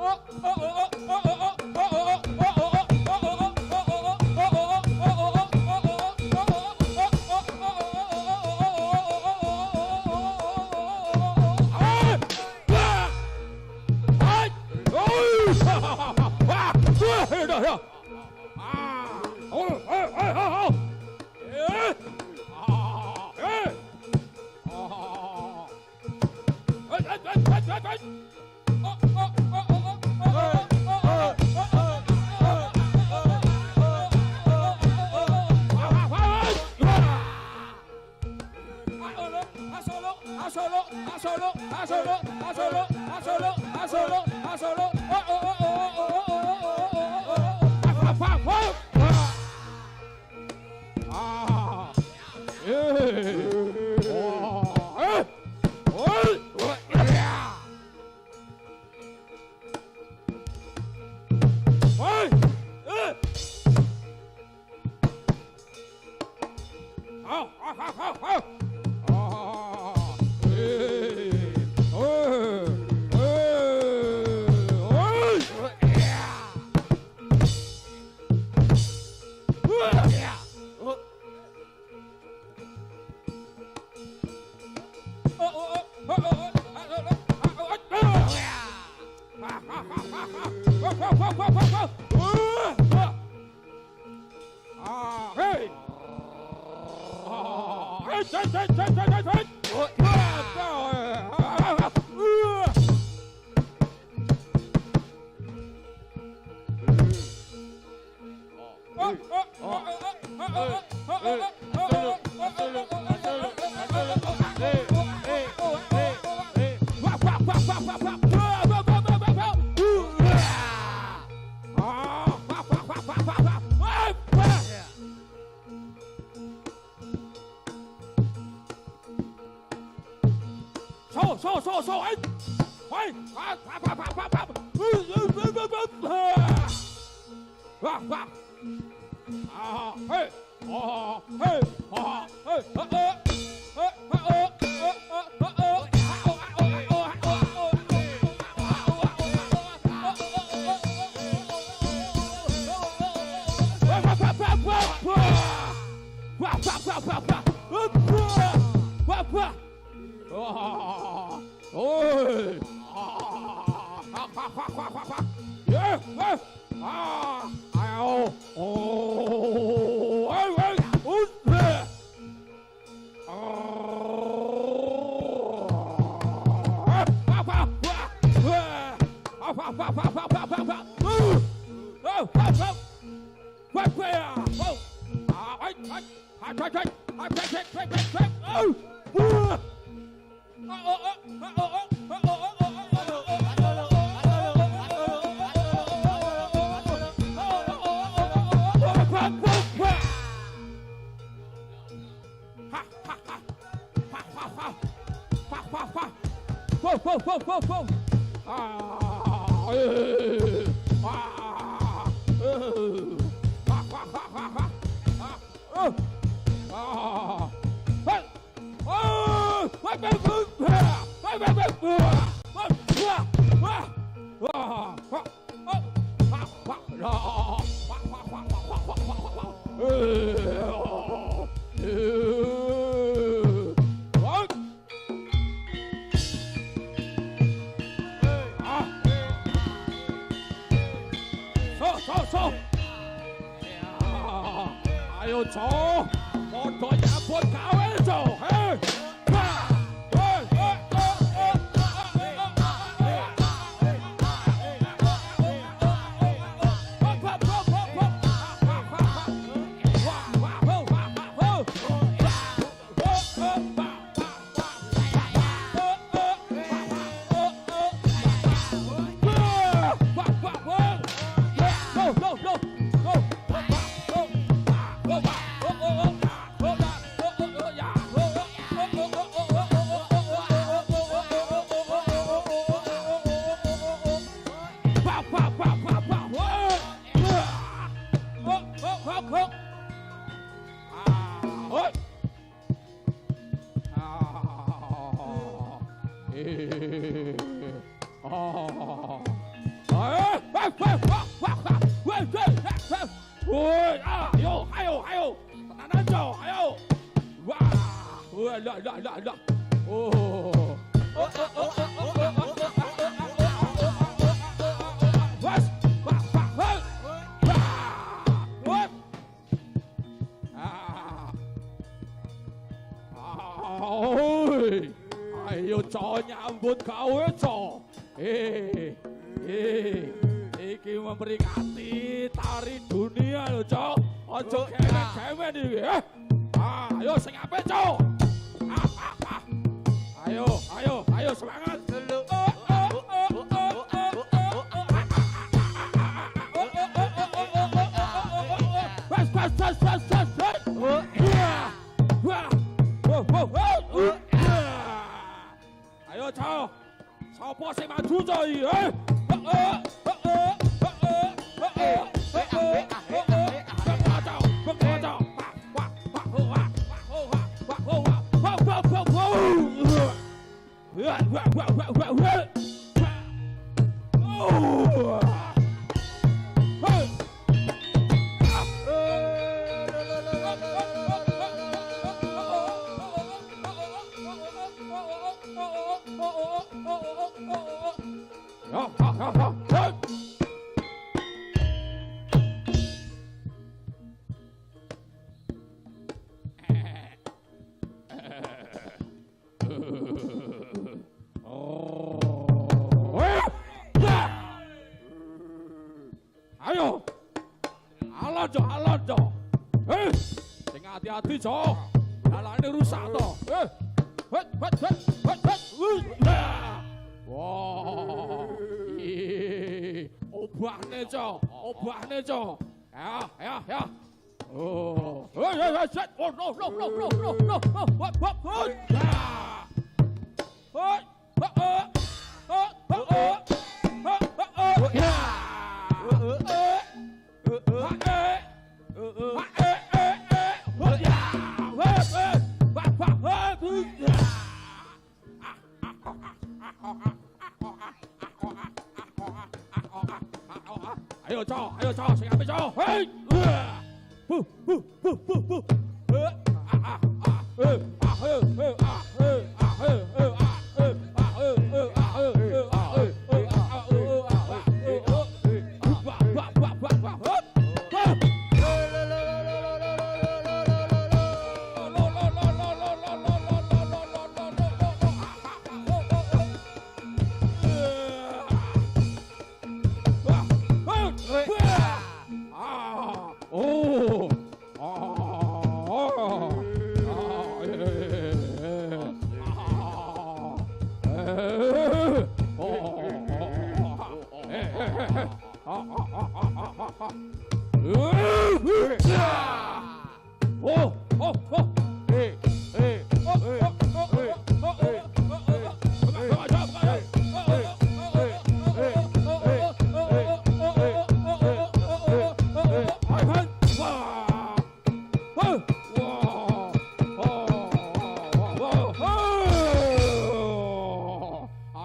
啊！ Lah lah lah lah. Oh. Oh oh oh oh oh oh oh. Was, wah wah wah. Wah. Ah. Oi. Ayo cok nyambut gawe cok. Iki memperingati tari dunia lho cok. Aja kemen-kemen iki. Ayo sing apik cok. Ayo, ayo, ayo semangat. Wes, wes, wes, wes, wes, wes. Wah. Wah, wah, wah. Ayo cok. Sapa sing maju cok iki? Ayo, alon jo, alon jo. Sing hati-hati jo, dalane rusak to. Het, het, het, het, het. Wah, obahne jo, obahne jo. Ya, ya, ya. Oh, hei, hei, hei, oh, no, no, no, no, no, no, hop, hop, hop. Hoi, hop, hop, hop, hop, hop, hop, ya. Ayo cok, ayo cok, sing apik cok. Hei. Hu hu hu hu hu. Ah ah ah ah ah ah ah ah ah ah ah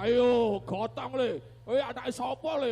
Ayo gotong le, anake sapa le?